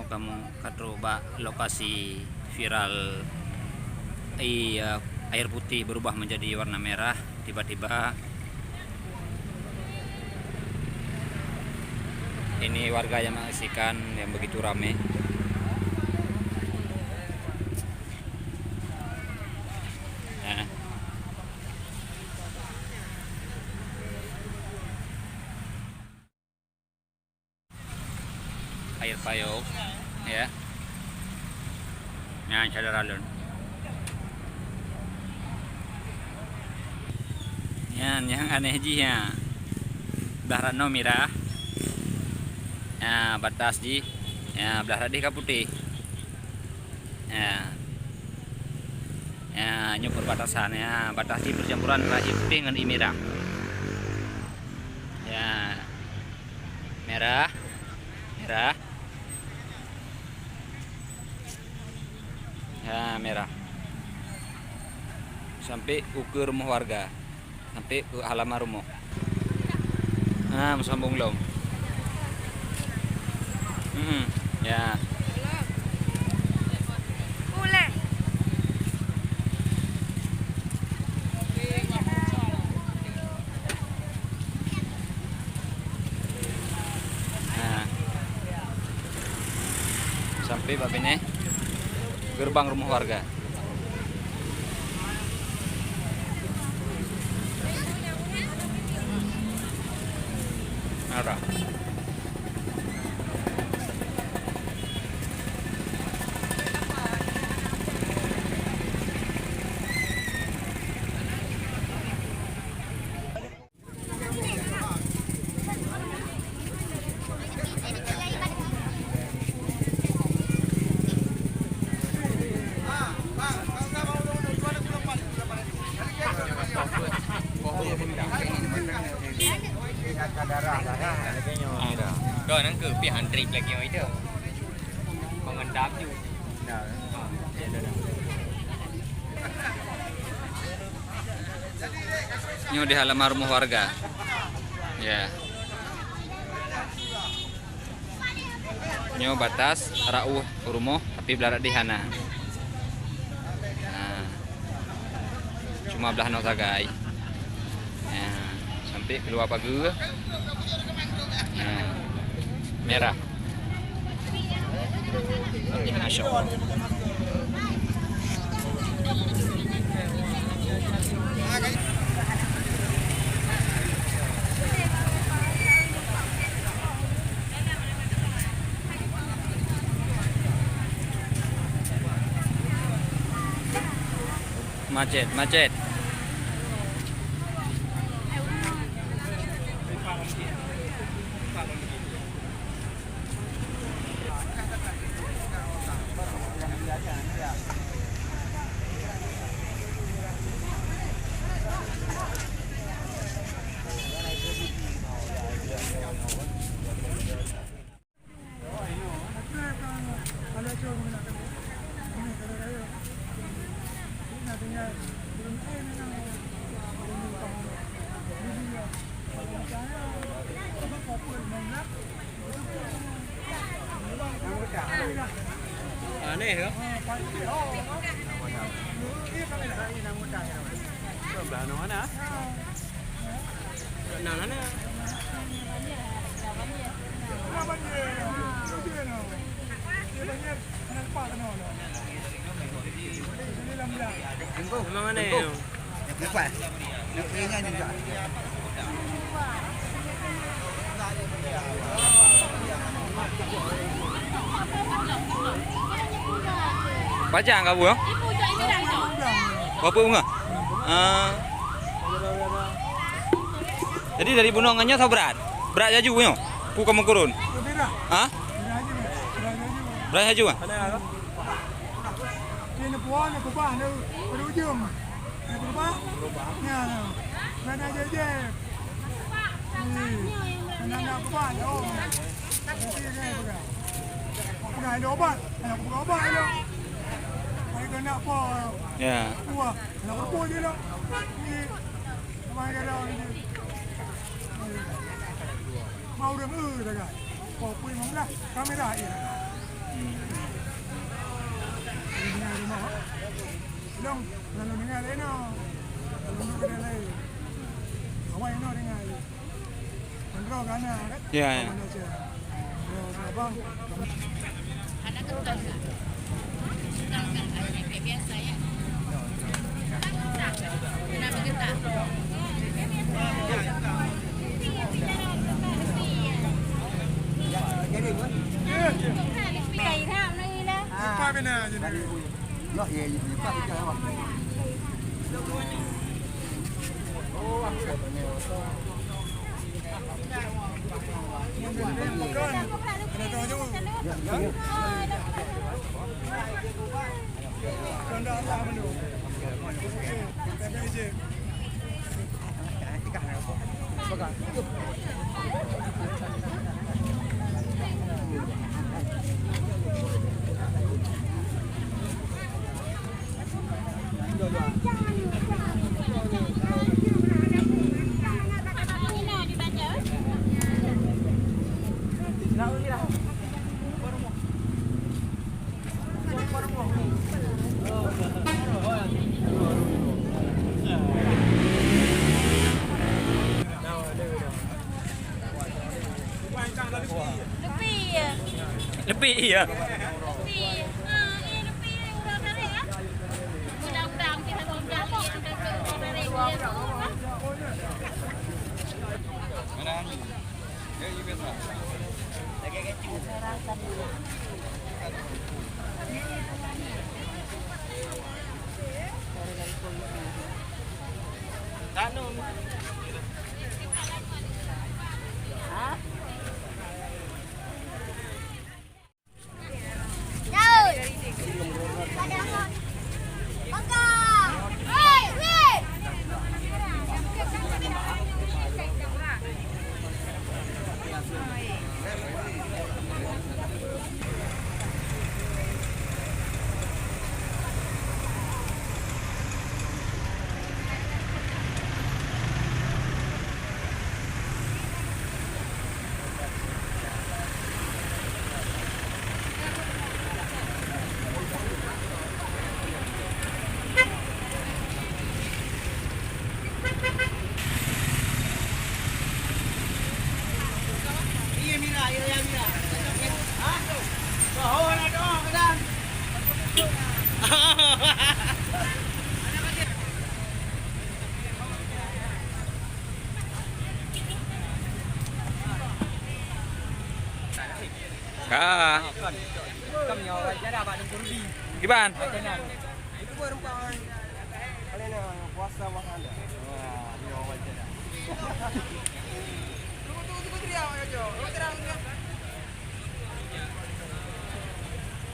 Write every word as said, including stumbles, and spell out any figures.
Kamoe ka trok bak lokasi viral, iya, air putih berubah menjadi warna merah tiba-tiba. Ini warga yang menyaksikan yang begitu ramai. Nah. Air payong, ya. Nyan syedara lôn. Nyan nyang aneh jih, ya. Blah rot nyoe mirah. Ya, batas jih. Ya, blah rot deh ka putéh. Ya. Ya, nyoe perbatasan, ya. Batas jih percampuran antara ié putéh ngon ié mirah. Ya. Merah. Merah. Ya, merah. Sampai ukeue rumoh warga. Sampai keu halaman rumoh. Ha, meusambông lom. Hmm, ya. Ha. Sampai bak binéh gerbang rumoh warga. Ada. Kau nang ke pih antri lagi orang itu. Pengendap tu. Nyoe di halaman rumoh warga. Ya. Nyoe batas rot ueh rumoh, tapi blah rot deh hana. Nah. Cuma blah noe sagai. Nah, sampai keuluwa pageue. Nah, merah. Masya Allah. Macet, macet. Aneh ke? Belah mana? Nah, nah, nah. Memang aneh. Pacang ka bu, ya? Berapa bunga? Ah. Jadi dari bunoe ngon nyoe soe brat? Brat laju nyoe. Ku kamoe kurun. Ha? Brat laju, ah? Ya. Mau ureueng eu sagai. Kopi lima belas, kamera iya. Ya, ya. Leupie, ya. Ka. Kiban?